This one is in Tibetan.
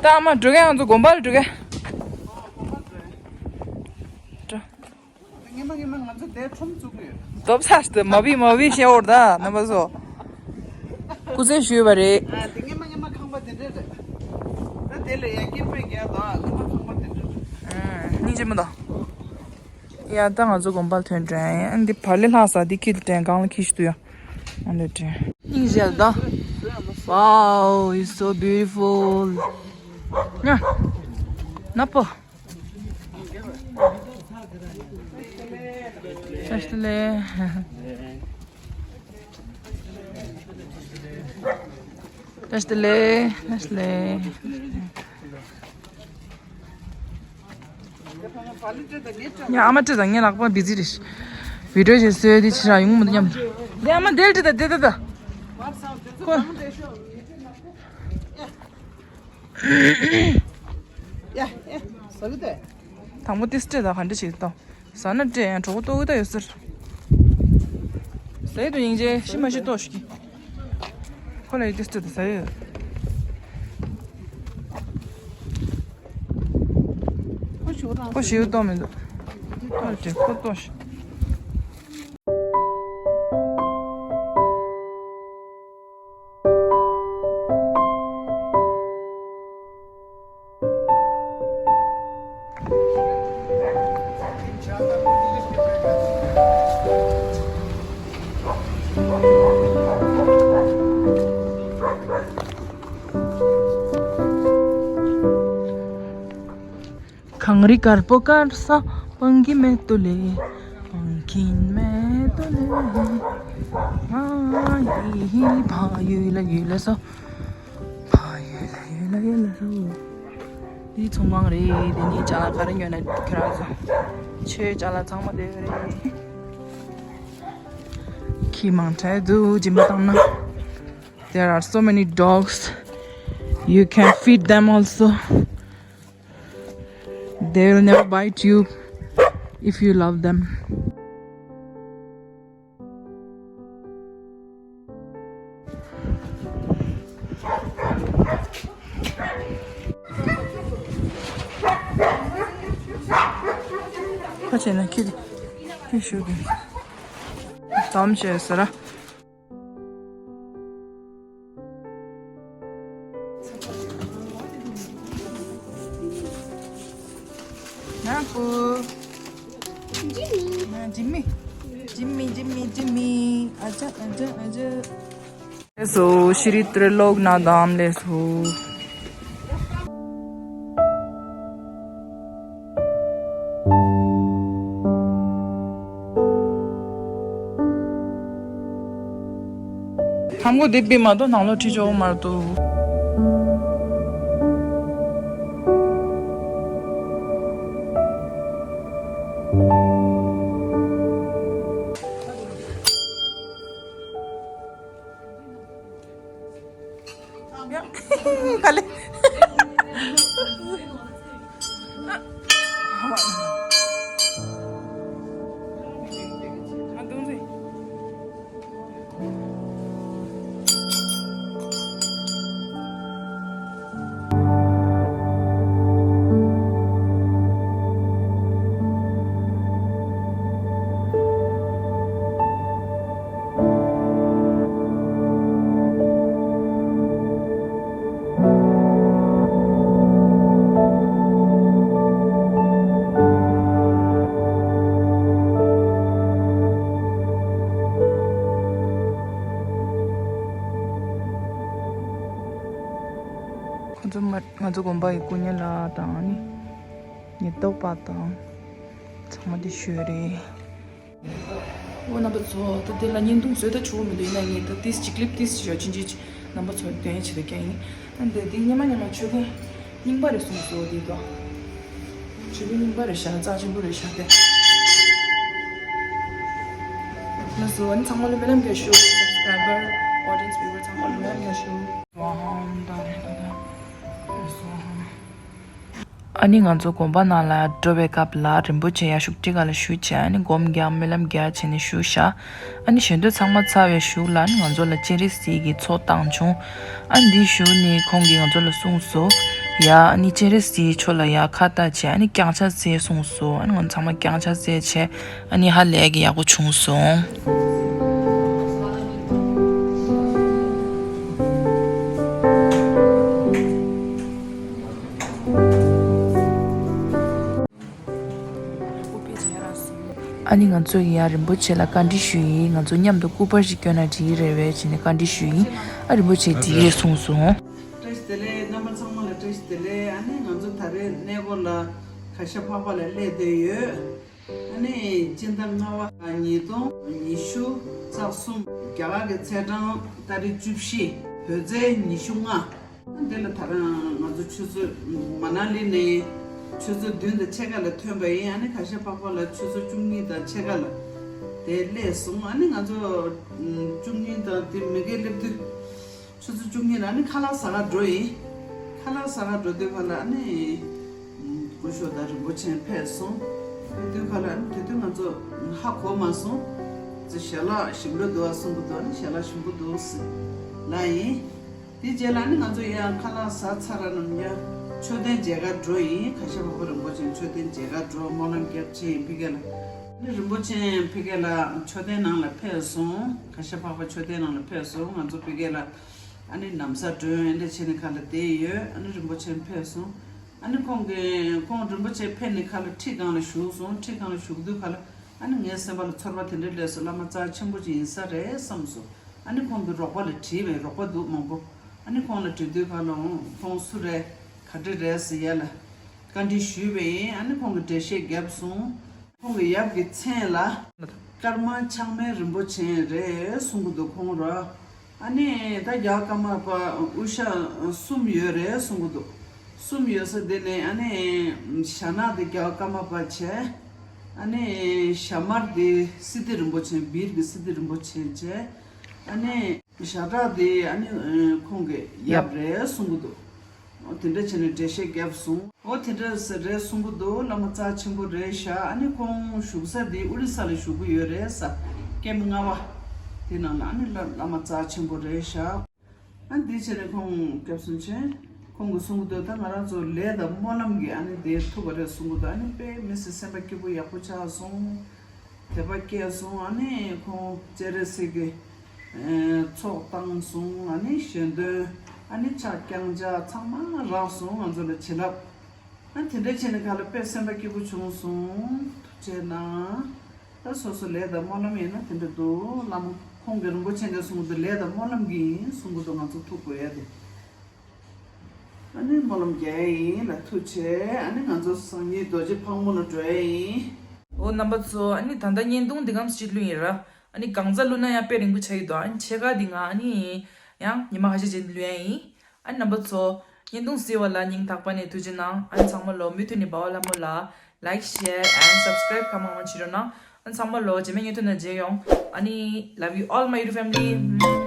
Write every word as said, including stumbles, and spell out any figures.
ད་ཨ་མ་འགྲོ་གི། ང་ཚོ་དགོན་པ་ལ་འགྲོ་གི། འགྲོ། ངེས་མ་ངེས་མ་ང་ཚོ་དེ་ཁྲོམ་བཙུགས་ཀྱི་ཡོད། སྟོབས་ཚར་ཏེ་མ་བི་མ་བི་བཤད་འོར་ད་རྣམ་པ་ཚོ། སྐུ་རྩེད་ཞུས་པ་རེད། ཨ་དེ་ངེས་མ་ངེས་མ་ཁང་པ་དེ་འདྲ་རེད། ད་དེ་ལ་ཡ་སྐྱེས་པའི་རྒྱ་དང་ངེས་མ་ཁང་པ་དེ་འདྲ་རེད། ཨ་སྙིང་རྗེ་མོ་དང་། ཡ་ད་ང་ཚོ་དགོན་པ་ལ་ཐོན་དྲན། ཨ་འདི་བར་ལས་ལྷག་ས་འདི་ཁྱི་དྲན་གང་ལ་ཁྱི་ཞིག་ཏུ་ཡ། ཨ་འདི་དྲན། སྙིང་རྗེ་ད། Wow, it's so beautiful. ཉ། ནག་པོ། བཀྲ་ཤིས་བདེ་ལེགས། བཀྲ་ཤིས་བདེ་ལེགས། བཀྲ་ཤིས་བདེ་ལེགས། ཉ། ཨ་མ་སྤྲད་དང་། ངའི་ལག་པ་བི་ཛི་རེད། བི་ཌིའོ་ཅིག་བཟོས་དེ་ཕྱིར་ཡོང་མི་འདུག་སྙམ། དེ་ཨ་མ་དེར་སྤྲད་དང་། དེ་ད་ད། ཁོ། ཡ་ཡ། ཟ་གི་འདུག་དང་པོ་ཏིས་སྤྲད་དང་། ག་འདྲ་བྱེད་དང་། ཟ་ན་སྤྲད། ཡང་གྲོགས་པོ་ལྟོ་གོས་ད་ཡོད་ཟེར། ཟ་ཡི་འདུག་སྙིང་རྗེ། ཤི་མ་ཤི་ལྟོས་ཤིག་ཁོ་ལ་ཡི་ཏིས་སྤྲད་དང་། ཟ་ཡི་ཡོད། ཁོ་ཞེའུ་ལྟོགས་མི་འདུག་ལྟོས་ཤིག་ཁོ་ལྟོས་ཤིག་གངས་རི་དཀར་པོ་དཀར་ས་སྤང་གི་མེ་ཏོག་ལེ། སྤང་གི་མེ་ཏོག་ལེ། ང་ཡི་ཕ་ཡུལ་ལ་ཡུལ་ལ་སོ། ཕ་ཡུལ་ལ་ཡུལ་ལ་ཡུལ་ལ་སོ། འདི་ཚོང་ཁང་རེད། འདི་ནས་ཅ་ལག་ག་རེ་ཉོས་ན་ཁྱེད་རང་ཚོ། ཆོས་ཅ་ལག་ཚང་མ་འདི་རེད། ཁྱི་མང་དྲགས་འདུག་སྦྱིན་པ་བཏང་ན། There are so many dogs. You can feed them also. They will never bite you if you love them. ཁ་ཆེ་ན་ཁྱི་ཁྱི་ཤུགས་ཀྱིས་དམ་བྱས་ཟེར། ནག་པོ། ཇི་མི། ཇི་མི། ཇི་མི། ཇི་མི། ཨ་ཅག་ཨ་ཅག་ཨ་ཅག་ལགས་སོ། ཤྲི་ཏྲི་ལོག་ནཱ་དྷ་རམ་ལགས་སོ། ཐང་གོ་དེ་པི་མ་གཏོགས་ནང་ལོགས་ཁྲིད་ཆོག་མ་གཏོགས། ཡ། ག་ལེ། ཁོ་ཚོ་མ། ང་ཚོ་དགོན་པ་ཡི་སྐུ་མྱ་ལགས་དང་ནི། ཉེན་རྟོག་པ་དང་། ཚང་མ་དེ་ཞོལ་རེད། འོ་རྣམ་པ་ཚོ། ད་དེ་ལ་བརྙན་ཐུང་བཟོས་ད་ཆོག་མི་འདུག་ཡིན་ན་ངས་ད་ཏིས་ཅིག་clip ཏིས་ཅིག་ཡོད་ཕྱིན་ཅི་རྣམ་པ་ཚོ་སྟོན་ཡ་བྱེད་ད་ཀྱང་ཡིན། ཨ་འདི་འདི་སྙེ་མ་སྙེ་མ་ཆོས་ཀུན་རྙིང་པ་རེད་གསུངས་སོ། འདི་དོ་ཆོས་ཀུན་རྙིང་པ་རེད་ཤག་རྩ་ཆེན་པོ་རེད་ཤག་སྟེ། ལགས་སོ། ཨ་ནི་ཚང་མ་ལ་སྨོན་ལམ་རྒྱག་ཞུ། Subscriber, audience, viewer ཚང་མ་ལ་སྨོན་ལམ་རྒྱག་ཞུ། ཨ་ནི་ང་ཚོ་དགོན་པ་ནང་ལ་འགྲོ་བའི་སྐབས་ལ་རིན་པོ་ཆེ་ཡར་བཞུགས་ཁྲི་སྒང་ལ་བཞུགས་བྱས། ཨ་ནི་སྒོམ་རྒྱག་སྨོན་ལམ་རྒྱག་བྱས་ནས་བཞུགས་བཞག་ཨ་ནི་ཞལ་འདོན་ཚང་མ་ཚར་བའི་གཞུག་ལ་ཨ་ནི་ང་ཚོ་ལ་སྤྱན་རས་གཟིགས་ཀྱི་ཚོགས་བཏང་བྱུང་། ཨ་ནི་འདིའི་གཞུག་ནས་ཁོང་གིས་ང་ཚོ་ལ་གསུངས་སོ། ཡ་ཨ་ནི་སྤྱན་རས་གཟིགས་མཆོག་ལ་ཡ་ཁ་བཏགས་བྱས། ཨ་ནི་བརྐྱངས་ཕྱག་འཚལ་གསུངས་སོང་། ཨ་ནི་ང་ཚང་མ་བརྐྱངས་ཕྱག་འཚལ་བྱས། ཨ་ནི་ཧ་ལས་ཀྱི་ཡག་པོ་བྱུང་སོང་། ཨ་ནི་ང་ཚོ་ཡིས་ཡང་རིན་པོ་ཆེ་ལ་བཀའ་འདྲི་ཞུས་ཡིན། ང་ཚོ་མཉམ་དུ་སྐུ་པར་ཞིག་བསྐྱོན་ན་འགྲིག་གི་རེད་པས་བྱས་ནས་བཀའ་འདྲི་ཞུས་ཡིན། ཨ་རིན་པོ་ཆེས་འགྲིག་གི་རེད་གསུངས་སོང་། བཀྲ་ཤིས་བདེ་ལེགས། རྣམ་པ་ཚང་མ་ལ་བཀྲ་ཤིས་བདེ་ལེགས། ཨ་ནི་ང་ཚོ་ད་རེས་གནས་སྐོར་ལ་གར་ཞ་འཕགས་པ་ལ་སླེབས་བསྡད་ཡོད། ཨ་ནི་སྤྱི་ཟླ་ལྔ་པ་ཉིས་སྟོང་ཉི་ཤུ་རྩ་གསུམ། རྒྱ་གར་གྱི་ཚེས་གྲངས་ཏ་རིག་བཅུ་བཞི། བོད་ཚེས་ཉི་ཤུ་ལྔ། འདི་ལ་ད་རང་ང་ཚོ་ཆུ་ཚོད་མ་ན་ལི་ནས་ཆུ་ཚོད་བདུན་དང་ཕྱེད་ཀ་ལ་ཐོན་པ་ཡིན། ཨ་ནི་གར་ཞ་འཕགས་པ་ལ་ཆུ་ཚོད་བཅུ་གཉིས་དང་ཕྱེད་ཀ་ལ་དེ་སླེབས་སོང་། ཨ་ནི་ང་ཚོ་བཅུ་གཉིས་དང་དེ་མི་འགའ་སླེབས་དུས་ཆུ་ཚོད་བཅུ་གཉིས་ལ་ཨ་ནི་ཁ་ལག་ཟ་གར་འགྲོ་ཡིན། ཁ་ལག་ཟ་གར་འགྲོ་དུས་ཁ་ལ་ཨ་ནི་སྐུ་ཞབས་དང་རིན་པོ་ཆེ་ཕེབས་སོང་། ཕེབས་དུས་ཁ་ལ་ཨ་ནི་དེ་དུས་ང་ཚོ་ཧ་གོ་མ་སོང་། ཅི་ཞལ་ལག་ཞིམ་པོ་འདུག་ཨ་གསུང་གི་འདུག་ཨ་ནི་ཞལ་ལག་ཞིམ་པོ་འདུག་ཟེར་ལབ་ཡིན། དེ་རྗེས་ལ་ནི་ང་ཚོ་ཡང་ཁ་ལག་ཟ་ཚར་ར་ནམ་ཡང་མཆོད་རྟེན་མཇལ་གར་འགྲོ་ཡིན། གར་ཞ་འཕགས་པ་རིན་པོ་ཆེ་མཆོད་རྟེན་མཇལ་གར་འགྲོ་སྨོན་ལམ་རྒྱབ་ཕྱིན་ཡིན་ཕ་གི་ལ། ནི་རིན་པོ་ཆེ་ཕ་གི་ལ་མཆོད་རྟེན་ནང་ལ་ཕེབས་སོང་། གར་ཞ་འཕགས་པ་མཆོད་རྟེན་ནང་ལ་ཕེབས་སོང་། ང་ཚོ་ཕ་གི་ལ་ཨ་ནི་ན་བཟའ་སྒྲོན་ཨེ་འདྲ་བྱས་ནས་ཁ་ལ་བསྡད་ཡོད། ཨ་ནི་རིན་པོ་ཆེ་ཕེབས་སོང་། ཨ་ནི་ཁོང་གི་ཁོང་རིན་པོ་ཆེ་ཕེབས་ནས་ཁ་ལ་ཁྲི་སྒང་ལ་བཞུགས་སོང་། ཁྲི་སྒང་ལ་བཞུགས་དུས་ཁ་ལ་ཨ་ནི་ངའི་སེམས་པ་ལ་ཚོར་བ་དེ་འདྲ་སླེབས་སོང་། བླ་མ་རྩ་ཆེན་པོ་ཅིག་ཡིན་ས་རེད་བསམ་སོང་། ཨ་ནི་ཁོང་གི་རོགས་པ་ལ་དྲིས་པས། རོགས་པ་འདུག་མང་པོ། ཨ་ནི་ཁོང་ལ་དྲི་དུས་ཁ་ལ་ཁོང་སུ་རེད་ག་འདྲ་རེད་ཟེར་ཡ་ལ་བཀའ་འདྲི་ཞུས་པ་ཡིན། ཨ་ནི་ཁོང་གིས་འགྲེལ་བཤད་བརྒྱབ་སོང་། ཁོང་གི་ཡབ་ཀྱི་མཚན་ལ་ཀརྨ་ཆགས་མེད་རིན་པོ་ཆེ་རེད་གསུང་གི་འདུག་ཁོང་ར། ཨ་ནི་ད་རྒྱལ་བ་ཀརྨ་པ་དབུ་ཞྭ་གསུམ་ཡོད་རེད་གསུང་གི་འདུག་གསུམ་ཡོད་ས་དེ་ནས་ཨ་ནི་ཞྭ་ནག་དེ་རྒྱལ་བ་ཀརྨ་པ་བྱས། ཨ་ནི་ཞྭ་དམར་དེ་སིདྡྷི་རིན་པོ་ཆེ། བིར་གྱི་སིདྡྷི་རིན་པོ་ཆེ་བྱས། ཨ་ནི་ཞྭ་ཁྲ་དེ་ཨ་ནི་ཁོང་གི་ཡབ་རེད་གསུང་གི་འདུག་འོ་དེ་འདྲ་བྱས་ནས་འགྲེལ་བཤད་བརྒྱབ་སོང་། འོ་དེ་འདྲ་ཟེར་རེད་གསུང་གི་འདུག་བླ་མ་རྩ་ཆེན་པོ་རེད་ཤག་ཨ་ནི་ཁོང་བཞུགས་ས་དེ་ཨོ་རི་ས་ལ་བཞུགས་ཀྱི་ཡོད་རེད་ས། ཀེམ་ལྔ་པ་དེ་ནང་ལ་ཨ་ནི་བླ་བླ་མ་རྩ་ཆེན་པོ་རེད་ཤག་ཨ་འདི་བྱས་ནས་ཁོང་སྐྱབས་སུ་མཆི། ཁོང་གིས་གསུང་གི་འདུག་ད་ང་རང་ཚོ་ལས་དང་སྨོན་ལམ་གྱིས་ཨ་ནི་དེ་ཐུབ་པ་རེད་གསུང་གི་འདུག་ཨ་ནི་དཔེ་མི་སྲིད་སེམས་པ་སྐྱིད་པོ་ཡག་པོ་ཆགས་སོང་། དད་པ་སྐྱེས་སོང་། ཨ་ནི་ཁོང་སྤྱན་རས་གཟིགས་ཀྱི་ཚོགས་བཏང་སོང་། ཨ་ནི་ཞལ་འདོན་ཨ་ནི་ཕྱག་བརྐྱང་ཕྱག་ཚང་མ་རག་སོང་ང་ཚོ་ལ་བྱིན་རླབས། ཨ་དེ་འདྲ་བྱས་ནས་ཁ་ལ་དཔེ་སེམས་པ་སྐྱིད་པོ་བྱུང་སོང་། ཐུགས་རྗེ་གནང་། ད་སོ་སོ་ལས་དང་སྨོན་ལམ་ཡིན་ན་དེ་འདྲ་འདུག་བླ་མ་ཁོང་གི་རིན་པོ་ཆེ་འདྲ་གསུང་གི་འདུག་ལས་དང་སྨོན་ལམ་གྱིས་ཡིན་གསུང་གི་འདུག་ང་ཚོ་ཐུག་དགོས་ཡ་དེ། ཨ་ནི་སྨོན་ལམ་རྒྱག་ཡ་ཡིན་ལ་ཐུགས་རྗེ་ཆེ། ཨ་ནི་ང་ཚོ་སང་ཉིན་རྡོ་རྗེ་ཕག་མོ་ལ་འགྲོ་ཡ་ཡིན། འོ་རྣམ་པ་ཚོ་ཨ་ནི་ད་ལྟ་བརྙན་ཐུང་འདི་གམ་ཞིག་བླུགས་ཡིན་ར། ཨ་ནི་གང་ཚ་བླུགས་ན་ཡང་དཔེ་རིང་པོ་ཆགས་ཀྱི་འདུག་ཨ་ནི་ཕྱེད་ཀ་འདི་ང་ཨ་ནི་ཡང་ཉི་མ་ཁ་ཤས་རྗེས་བླུགས་ཡ་ཡིན། ཨ་ནི་རྣམ་པ་ཚོ་བརྙན་ཐུང་གཟིགས་པ་ལ་སྙིང་ཐག་པ་ནས་ཐུགས་རྗེ་གནང་། ཨ་ནི་ཚང་མ་ལོ་མུ་མཐུད་ནས་འབའ་བ་ལྷ་མོ་ལ་like, share and subscribe གང་མང་མང་བྱེད་རོགས་གནང་། ཨ་ནི་ཚང་མ་ལོ་རྗེས་མའི་བརྙན་ཐུང་ནང་མཇལ་ཡོང་། ཨ་ནི་love you all my YouTube family.